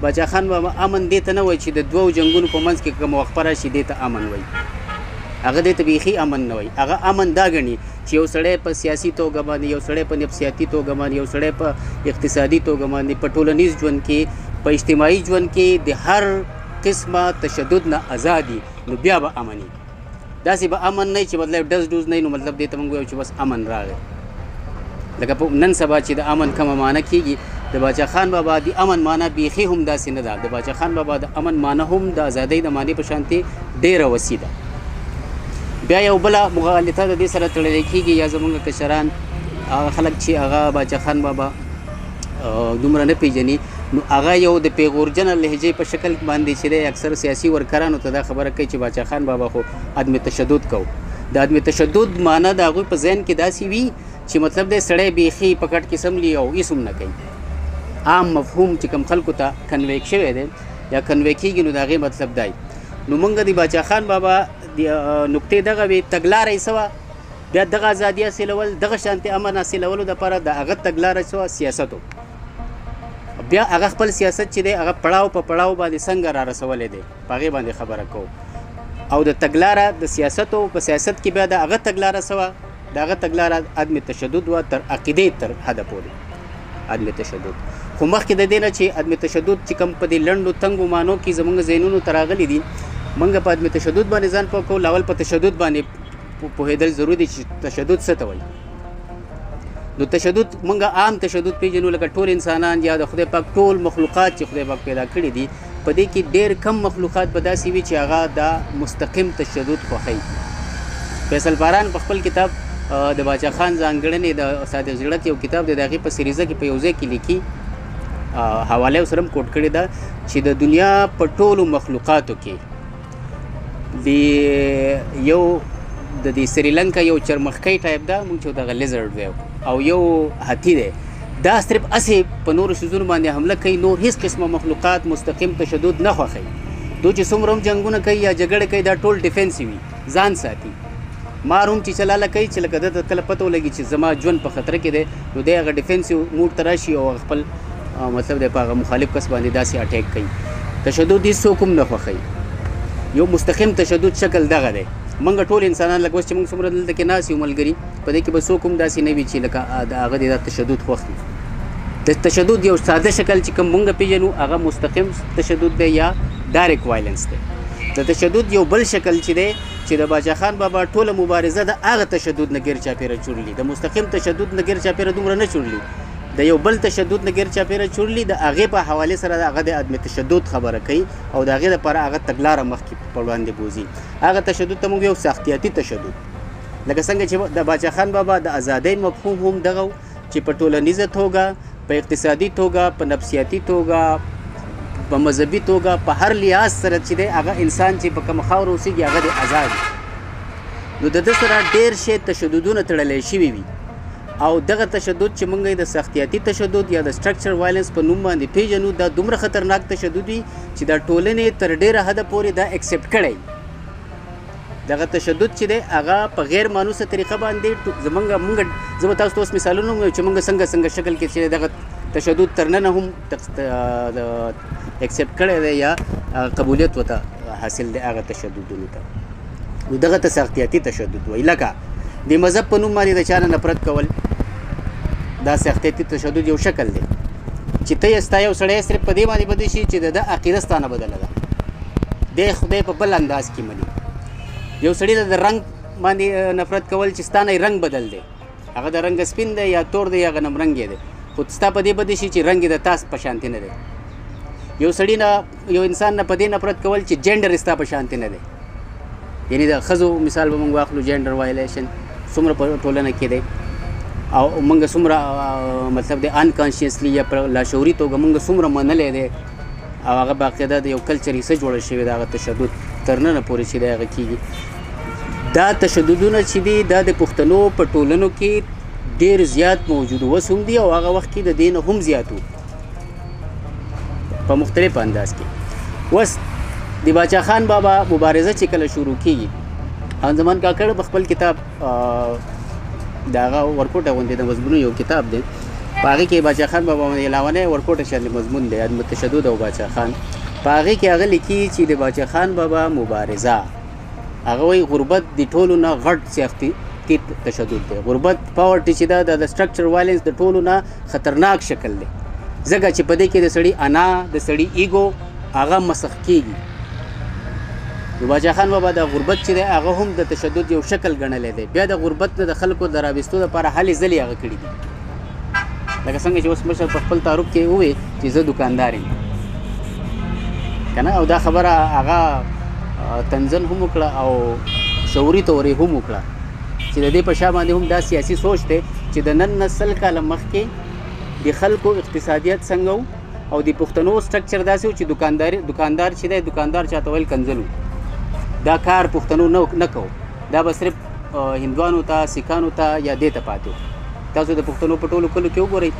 باچا خان بابا امن دې ته نه وایي چې د دوو جنګونو په منځ کې کوم وقفه راشي دې ته امن وایي، هغه دې ته بیخي امن نه وایي. هغه امن دا ګڼي چې یو سړی په سیاسي توګه باندې، یو سړی په نفسیاتي توګه باندې، یو سړی په اقتصادي توګه باندې، په ټولنیز ژوند کې، په اجتماعي ژوند کې د هر قسمه تشدد نه ازادي، نو بیا به امني. داسې به امن نه چې مطلب ډز ډوز نه، نو مطلب دې ته موږ وایو چې بس امن راغی. لکه په نن سبا چې د امن کومه معنی کېږي، د باچا خان بابا د امن معنی بیخي هم داسې نه ده. د باچا خان بابا د امن معنی هم د ازادۍ د معنی په شانتې ډېره وسیع ده. بیا یو بله مغالطه د دې سره تړلی کېږي، یا زمونږ کشران هغه خلک چې هغه باچا خان بابا دومره نه پیژني، نو هغه یو د پیغورجنه لهجې په شکل باندې چې دی اکثر سیاسي ورکرانو ته دا خبره کوي چې باچا خان بابا خو عدم تشدد کو. د عدم تشدد معنی د هغوی په ذهن کې داسې وي چې مطلب دی سړی بیخي په کټ کې سملي او هېڅ هم نه کوي. عام مفهوم چې کوم خلکو ته convey شوی دی یا convey کېږي، نو د هغې مطلب دی. نو موږ د باچا خان بابا د نقطې دغه وي، تګلاره یې څه وه؟ بیا دغه ازادي حاصلول، دغه شانتې امن حاصلولو دپاره د هغه تګلاره څه وه؟ سیاست و. بیا هغه خپل سیاست چې دی هغه پړاو په پړاو باندې څنګه را رسولی دی، په هغې باندې خبره کوو. او د تګلاره د سیاست او په سیاست کې بیا د هغه تګلاره څه وه؟ د هغه تګلاره عدم تشدد وه، تر عقیدې تر حده پورې عدم تشدد. خو مخکې د دې نه چې عدم تشدد چې کوم په دې لنډو تنګو معنو کې زمونږ ذهنونو ته راغلي دي، موږ په عدم تشدد باندې ځان پوه کوو. اول په تشدد باندې پوهېدل ضروري دي چې تشدد څه ته وایي. نو تشدد موږ عام تشدد پیژنو، لکه ټول انسانان یا د خدای پاک ټول مخلوقات چې خدای پاک پیدا کړي دي، په دې کې ډېر کم مخلوقات به داسې وي چې هغه دا مستقیم تشدد خوښوي. فیصل باران په خپل کتاب د باچا خان ځانګړنې د صادق زړک یو کتاب دی، د هغې په سریزه کې په یو ځای کې لیکي، حواله یې سره هم quote کړې ده چې د دنیا په ټولو مخلوقاتو کې د یو د دې سریلانکا یو چرمخکۍ ټایپ ده، موږ چې دغه lizard وایو، او یو هاتي دی، دا صرف هسې په نورو څیزونو باندې حمله کوي، نور هیڅ قسمه مخلوقات مستقیم تشدد نه خوښوي. دوی چې څومره هم جنګونه کوي یا جګړه کوي، دا ټول defensive وي، ځان ساتي. مار هم چې چلاله کوي چې لکه ده ته کله پته ولګي چې زما ژوند په خطر کې دی، نو دی هغه defensive mode ته راشي او خپل مطلب دی په هغه مخالف کس باندې داسې attack کوي. تشدد هیڅوک هم نه خوښوي. یو مستقیم تشدد شکل دغه دی. موږ ټول انسانان لکه اوس چې موږ څومره دلته کې ناست یو ملګري، په دې کې به څوک هم داسې نه وي چې لکه د هغه دې دا تشدد خوښ وي. د تشدد یو ساده شکل چې کوم موږ پېژنو هغه مستقیم تشدد دی یا direct violence دی. د تشدد یو بل شکل چې دی چې د باچا خان بابا ټوله مبارزه د هغه تشدد نه ګیر چاپېره چورلي، د مستقیم تشدد نه ګیر چاپېره دومره نه چورلي، د یو بل تشدد نه ګیر چاپېره چورلي، د هغې په حوالې سره د هغه د عدم تشدد خبره کوي او د هغې دپاره هغه تګلاره مخکې په وړاندې بوځي. هغه تشدد ته موږ یو ساختیاتي تشدد، لکه څنګه چې د باچا خان بابا د ازادۍ مفهوم هم دغه و چې په ټولنیزه توګه، په اقتصادي توګه، په نفسیاتي توګه، په مذهبي توګه، په هر لحاظ سره چې دی هغه انسان چې په کومه خاوره اوسېږي هغه دی ازاد. نو د ده سره ډېر شی تشددونه تړلی شوي وي او دغه تشدد چې موږ یې د ساختیاتي تشدد یا د structure violence په نوم باندې پیژنو، دا دومره خطرناک تشدد وي چې دا ټولنې تر ډېره حده پورې دا accept کړی. دغه تشدد چې دی هغه په غیر مانوسه طریقه باندې زمونږ مونږ زه به تاسو ته اوس مثالونه ووایم چې مونږ څنګه څنګه شکل کې چې دغه تشدد تر ننه هم accept کړی دی یا قبولیت ورته حاصل دی هغه تشددونو ته. نو دغه ته ساختیاتي تشدد وایي. لکه د مذهب په نوم باندې د چا نه نفرت کول، دا ساختیاتي تشدد یو شکل دی چې ته یې ستا یو سړی صرف په دې باندې بدل شي چې د ده عقیده ستا نه بدله ده، دی خدای په بل انداز کې مني. یو سړي ته د رنګ باندې نفرت کول چې ستا نه یې رنګ بدل دی، هغه د رنګ سپین دی یا تور دی یا غنم رنګ دی، خو ستا په دې بدل شي چې رنګ یې د تاس په شانتې نه دی. یو سړي نه یو انسان نه په دې نفرت کول چې جنډر یې ستا په شانتې نه دی، یعنی د ښځو مثال به موږ واخلو، gender violation څومره په ټولنه کې دی او موږ څومره مطلب دی unconsciously یا په لاشعوري توګه موږ څومره منلی دی او هغه باقاعده د یو کلچر حصه جوړه شوې ده. هغه تشدد تر ننه پورې چې دی هغه کېږي. دا تشددونه چې دي دا د پښتنو په ټولنو کې ډېر زیات موجود اوس هم دي او هغه وخت کې د دې نه هم زیات وو په مختلف انداز کې. اوس د باچا خان بابا مبارزه چې کله شروع کېږي، خان زمان کاکړ په خپل کتاب د هغه ورکوټه غوندې د مضمونو یو کتاب دی، په هغې کې باچا خان بابا باندې علاوه نه ورکوټه شان مضمون دی، عدم تشدد او باچا خان. په هغې کې هغه لیکي چې د باچا خان بابا مبارزه، هغه وایي غربت د ټولو نه غټ سیاسي تشدد دی. غربت poverty چې ده د structure violence د ټولو نه خطرناک شکل دی، ځکه چې په دې کې د سړي انا، د سړي ego هغه مسخ کیږي. نو باچا خان بابا د غربت چې دی هغه هم د تشدد یو شکل ګڼلی دی. بیا د غربت نه د خلکو د راویستو لپاره هلې ځلې هغه کړي دي، لکه څنګه چې اوس مشر په خپل تعارف کې ووی چې زه دکاندار یم که نه، او دا خبره هغه تنزن هم وکړه او شعوري طور یې هم وکړه چې د دې په شا باندې هم دا سیاسي سوچ دی چې د نن نه 100 کاله مخکې د خلکو اقتصادیت څنګه و او د پښتنو structure داسې و چې دکاندار چې دی، دکاندار چاته ویل کنځل و. دا کار پښتنو نه کوو، دا به صرف هندوانو ته، سیکانو ته یا دې ته پاتې و. تاسو د پښتنو په ټولو کلو کې وګورئ،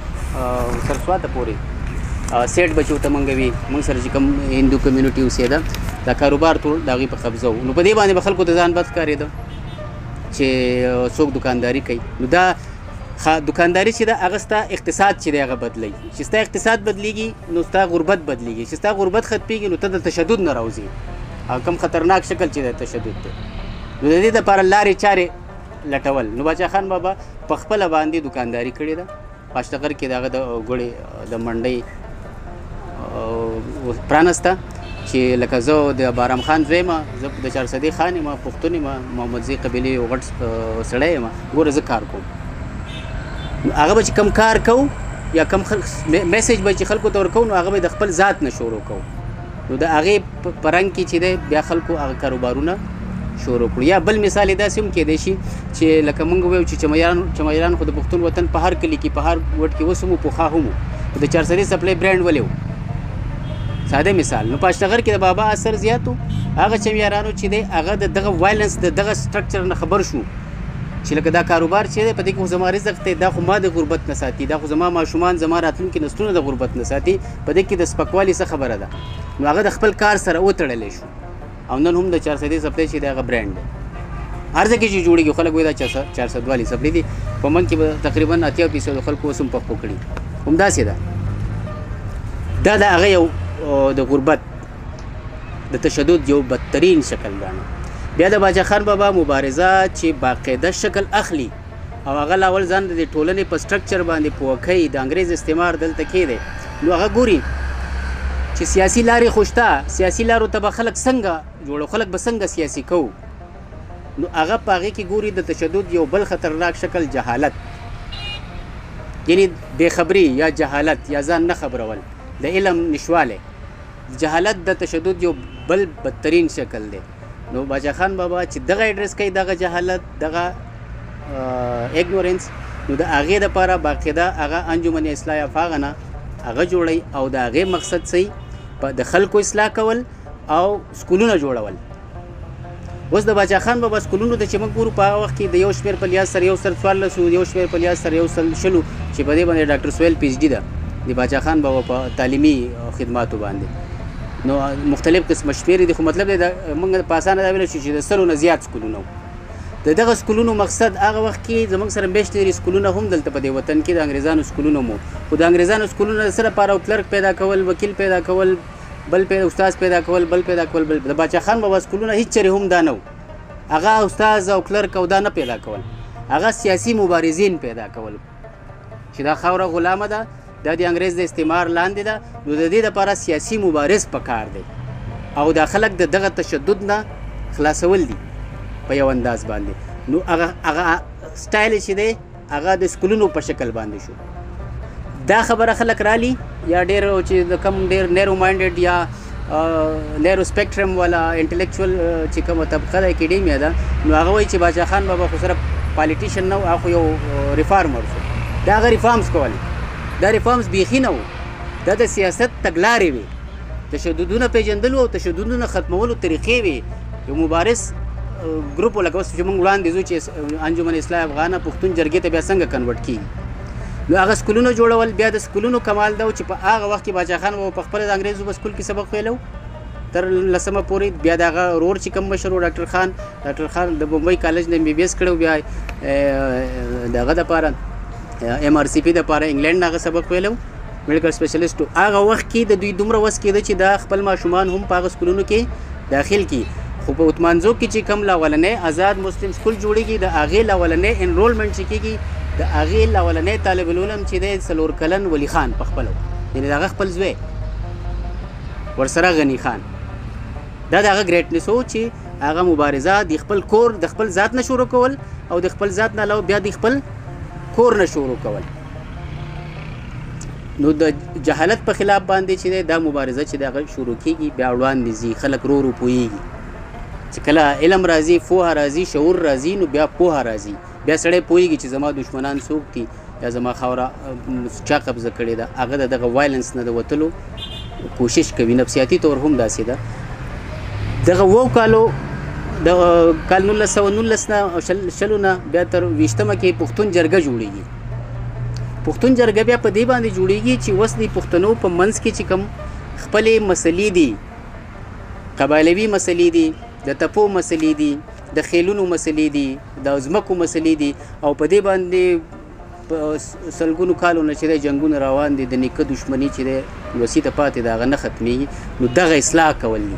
سرسواته پورې سیټ به چې ورته مونږ وي، مونږ سره چې کوم هندو community اوسېده دا کاروبار ټول د هغوی په قبضه و. نو په دې باندې به خلکو ته ځان بد ښکارېده چې څوک دکانداري کوي. نو دا دکانداري چې ده هغه ستا اقتصاد چې دی هغه بدلوي، چې ستا اقتصاد بدلیږي نو ستا غربت بدلیږي، چې ستا غربت ختمیږي نو ته د تشدد نه راوځې، هغه کوم خطرناک شکل چې د تشدد دی. نو د دې دپاره لارې چارې لټول. نو باچا خان بابا په خپله باندې دکانداري کړې ده. په اشتغر کې د هغه د ګوړې د منډۍ پرانسته چې لکه زه د بارام خان زوی یم، زه د چارسدې خان یم، پښتون یم، محمدزي قبیلې یو غټ سړی یم، ګوره زه کار کوم. نو هغه به چې کوم کار کوو یا کوم message به چې خلکو ته ورکوو، نو هغه به د خپل ذات نه شروع کوو. نو د هغې په رنګ کې چې دی بیا خلکو هغه کاروبارونه شروع کړو. یا بل مثال یې داسې هم کېدای شي چې لکه موږ وایو چې چمیاران خو د پښتون وطن په هر کلي کې په هر وټ کې اوس هم وو، پخوا هم وو، خو د چارسدې څپلۍ برانډ ولې و؟ ساده مثال. نو په اشتغر کې د بابا اثر زیات و. هغه چمیارانو چې دی هغه د دغه violence د دغه structure نه خبر شو چې لکه دا کاروبار چې دی په دې کې خو زما رزق دی، دا خو ما د غربت نه ساتي، دا خو زما ماشومان زما راتلونکي نسلونه د غربت نه ساتي، په دې کې د سپکوالي څه خبره ده. نو هغه د خپل کار سره وتړلی شو او نن هم د چارسدې څپلۍ چې دی هغه برانډ دی، هر ځای کې چې جوړېږي خلک وایي دا چارسدوالي څپلۍ دي. په موږ کې به تقریبا 80% خلکو اوس هم په پښو کړي. همداسې ده، دا د هغه یو د غربت د تشدد یو بدترین شکل ګڼو. بیا د باچا خان بابا مبارزه چې باقاعده شکل اخلي او هغه لاول ځان د ټولنې په structure باندې پوه کوي، د انګریز استعمار دلته کې دی، نو هغه ګوري چې سیاسي لارې خو شته، سیاسي لارو ته به خلک څنګه جوړو، خلک به څنګه سیاسي کوو. نو هغه په هغې کې ګوري د تشدد یو بل خطرناک شکل جهالت، یعنی بېخبري یا جهالت یا ځان نه خبرول، د علم نشوالی. جهالت د تشدد یو بل بدترین شکل دی. نو باچا خان بابا چې دغه address کوي، دغه جهالت، دغه ignorance، نو د هغې دپاره باقاعده هغه انجمن اصلاح افاغنه هغه جوړوي او د هغې مقصد څه په د خلکو اصلاح کول او سکولونه جوړول. اوس د باچا خان بابا سکولونو ته چې موږ ګورو په هغه وخت کې د یو شمېر په لحاظ سره 114 و، یو شمېر په لحاظ سره 120 چې په دې باندې ډاکټر سویل PhD ده د باچا خان بابا په تعلیمي خدماتو باندې. نو مختلف قسمه شمېرې دي، خو مطلب دی موږ په اسانه دا ویلی شو چې د 100 نه زیات سکولونه وو. د دغه سکولونو مقصد هغه وخت کې زموږ سره missionary سکولونه هم دلته په دې وطن کې د انګریزانو سکولونه مو، خو د انګریزانو سکولونه د څه لپاره و؟ clerk پیدا کول، وکیل پیدا کول، بل پیدا استاد پیدا کول، بل پیدا کول، بل. د باچا خان بابا سکولونه هیڅ چېرې هم دا نه و، هغه استاد او clerk او دا نه پیدا کول، هغه سیاسي مبارزین پیدا کول چې دا خاوره غلامه ده، دا د انګریز د استعمار لاندې ده، نو د دې لپاره سیاسي مبارز پکار دی او دا خلک د دغه تشدد نه خلاصول دي په یو انداز باندې. نو هغه style چې دی هغه د سکولونو په شکل باندې شو. دا خبره خلک رالي یا ډېر چې د کم ډېر narrow minded یا narrow spectrum والا intellectual چې کومه طبقه ده، اکیډیمیا ده، نو هغه وایي چې باچا خان بابا خو سره politician نه و، هغه خو یو reformer شو. دا هغه reforms کول، دا reforms بیخي نه و، دا د سیاست تګلارې وې، تشددونه پېژندلو او تشددونه ختمولو طریقې وې. یو مبارز ګروپ لکه اوس چې موږ وړاندې ځو چې انجمن اصلاح افغانه پښتون جرګې ته بیا څنګه convert کېږي، نو هغه سکولونه جوړول. بیا د سکولونو کمال دا و چې په هغه وخت کې باچا خان په خپله د انګریزو په سکول کې سبق ویلو تر لسمه پورې. بیا د هغه ورور چې کوم مشر و ډاکټر خان، ډاکټر خان د بمبئی کالج نه MBBS کړی و، بیا د هغه دپاره ایم آر سی پی د پاره انګلند هغه سبق ویلو، میډیکل سپیشلیست. هغه وخت کې د دوی دومره وس کېده چې دا خپل ماشومان هم په هغه سکولونو کې داخل کړي. خو په اتمانزو کې چې کوم لاولنی آزاد مسلم سکول جوړیږي، د هغې لاولنی enrollment چې کېږي، د هغې لاولنی طالب العلم چې دی 4 کلن ولي خان په خپله، یعنې د هغه خپل زوی ورسره غني خان. دا د هغه greatness و چې هغه مبارزه د خپل کور د خپل ذات نه شروع کول او د خپل ذات نه علاوه بیا د خپل کور نه شروع کول. نو د جهالت په خلاف باندې چې دا مبارزه چې دغه شروع کیږي، بیا وړاندې ځي، خلک رو رو پوهیږي چې کله علم راځي، پوهه راځي، شعور راځي، نو بیا پوهه راځي، بیا سړی پوهیږي چې زما دشمنان څوک دي یا زما خاوره چا قبضه کړې ده. هغه د دغه violence نه د وتلو کوشش کوي. نفسیاتي طور هم داسې ده. دغه وو کالو د کال 1919 نه شلو نه بیا تر 20مه کې پښتون جرګه جوړیږي. پښتون جرګه بیا په دې باندې جوړیږي چې اوس د پښتنو په منځ کې چې کوم خپلې مسلې دي، قبایلوي مسلې دي، د تپو مسلې دي، د خیلونو مسلې دي، د ځمکو مسلې دي، او په دې باندې په سلګونو کالو نه چې دی جنګونه روان دي، د نیکه دښمني چې دی وسي ته پاتې ده، هغه نه ختمیږي. نو دغه اصلاح کول دي.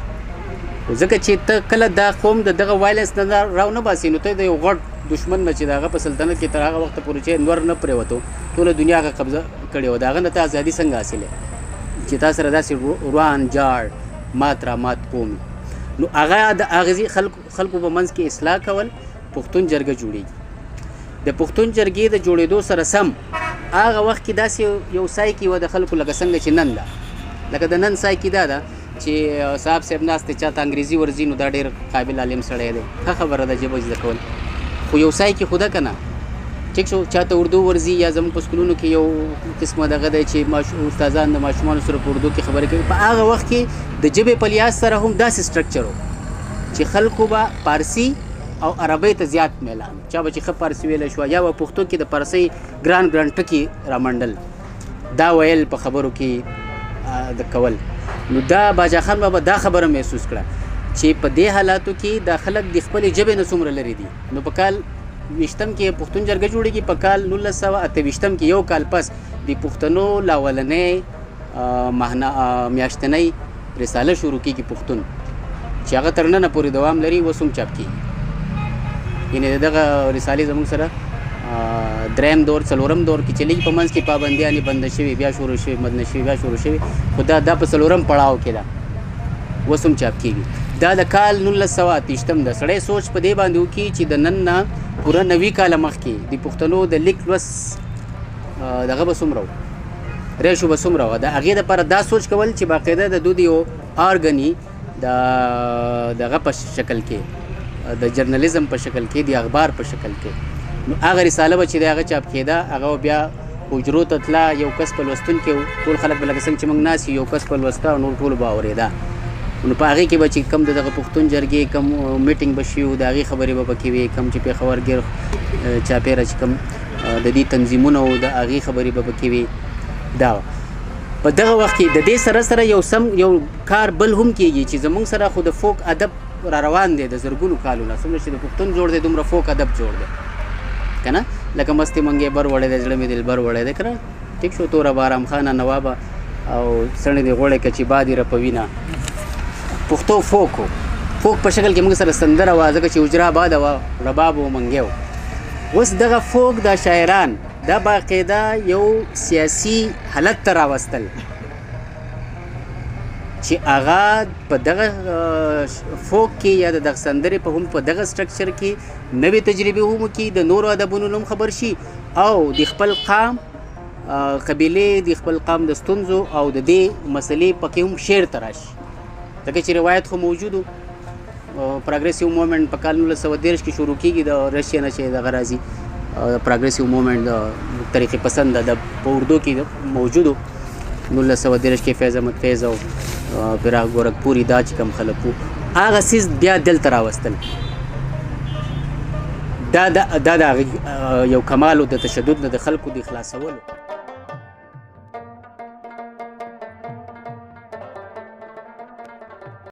ځکه چې ته کله دا قوم د دغه violence نه راو نه باسي، نو ته د یو غټ دښمن نه چې د هغه په سلطنت کې تر هغه وخته پورې چې نور نه پرېوتو، ټوله دنیا هغه قبضه کړې وه، د هغه نه ته ازادي څنګه حاصله چې تا سره داسې روان جاړ مات را مات قوم. نو هغه د هغې خلکو په منځ کې اصلاح کول. پښتون جرګه جوړیږي. د پښتون جرګې د جوړېدو سره سم هغه وخت کې داسې یو سایکي وه د خلکو، لکه څنګه چې نن ده، لکه د نن سایکي دا ده چې صاحب صاحب ناست دی، چاته انګریزي ورځي نو دا ډېر قابل عالم سړی دی، ښه خبره ده ژبه زده کول، خو یو سایکي خو ده که نه، ټیک شو، چاته اردو ورځي یا زموږ په سکولونو کې یو قسمه دغه دی چې استادان د ماشومانو سره په اردو کې خبرې کوي. په هغه وخت کې د ژبې په لحاظ سره هم داسې structure و چې خلکو به پارسي او عربۍ ته زیات میلان، چا به چې ښه پارسي ویلی شوه یا به پښتو کې د پارسۍ ګران ګران ټکي رامنډل، دا ویل په خبرو کې د کول. نو دا باچا خان بابا دا خبره محسوس کړه چې په دې حالاتو کې دا خلک د خپلې ژبې نه څومره لرې دي. نو په کال 20 کې پښتون جرګه جوړیږي، په کال 1928 کې یو کال پس د پښتنو لاولنۍ میاشتنۍ رساله شروع کیږي پښتون، چې هغه تر ننه پورې دوام لري، اوس هم چاپ کیږي. یعنې دغه رسالې زموږ سره دریم دور څلورم دور کې چلیږي، په منځ کې پابندیانې بنده شوې، بیا شروع شوې، بنده شوې، بیا شروع شوې، خو دا په څلورم پړاو کې ده، اوس هم چاپ کیږي. دا د کال 1928 ده. سړی سوچ په دې باندې وکړي چې د نن نه پوره 90 کاله مخکې د پښتنو د لیک لوست دغه به څومره و، ratio به څومره وه. د هغې دپاره دا سوچ کول چې باقاعده د دوی یو ارګني د دغه په شکل کې، د journalism په شکل کې، د اخبار په شکل کې، نو هغه رساله به چې د هغه چاپ کېده، هغه بیا حجرو ته تله، یو کس په لوستونکي و، ټول خلک به لکه څنګه چې موږ ناست یو، یو کس په لوسته او نور ټولو به اورېده. نو په هغې کې به چې کوم د دغه پښتون جرګې کوم meeting به شي، د هغې خبرې به پکې وي، کوم چې پېښور ګیر چاپېره چې کوم د دې تنظیمونه و، د هغې خبرې به پکې وي. دا په دغه وخت کې د دې سره سره یو سم یو کار بل هم کیږي چې زموږ سره خو د folk ادب را روان دی د زرګونو کالو نه، څومره چې د پښتون جوړ دی دومره folk ادب جوړ دی که نه، لکه مستې منګې بر وړی دی، زړه مې دلبر وړی دی که نه، ټیک شو، توره بارام خانه نوابه او څڼې دې غوړی که چې باد یې رپوي نه. پښتو folk و، folk په شکل کې موږ سره سندره وه، ځکه چې حجره آباده وه، رباب و، منګی و. اوس دغه folk دا شاعران دا باقاعده یو سیاسي حالت ته راوستل چې هغه په دغه folk کې یا د دغه سندرې په هم په دغه structure کې نوې تجربې هم وکړي، د نورو ادبونو نه هم خبر شي او د خپل قام قبیلې، د خپل قام د ستونزو او د دې مسلې پکې هم شعر ته راشي. ځکه چې روایت خو موجود و. progressive movement په کال 1930 کې شروع کیږي د رشیا نه چې دغه راځي، progressive movement د ترقي پسند ادب په اردو کې موجود و. 1930 کې فیض احمد فیض او فراق ګورکپوري دا چې کوم خلک وو، هغه څیز بیا دلته راوستل. دا د هغه یو کمال و د تشدد نه د خلکو د خلاصولو.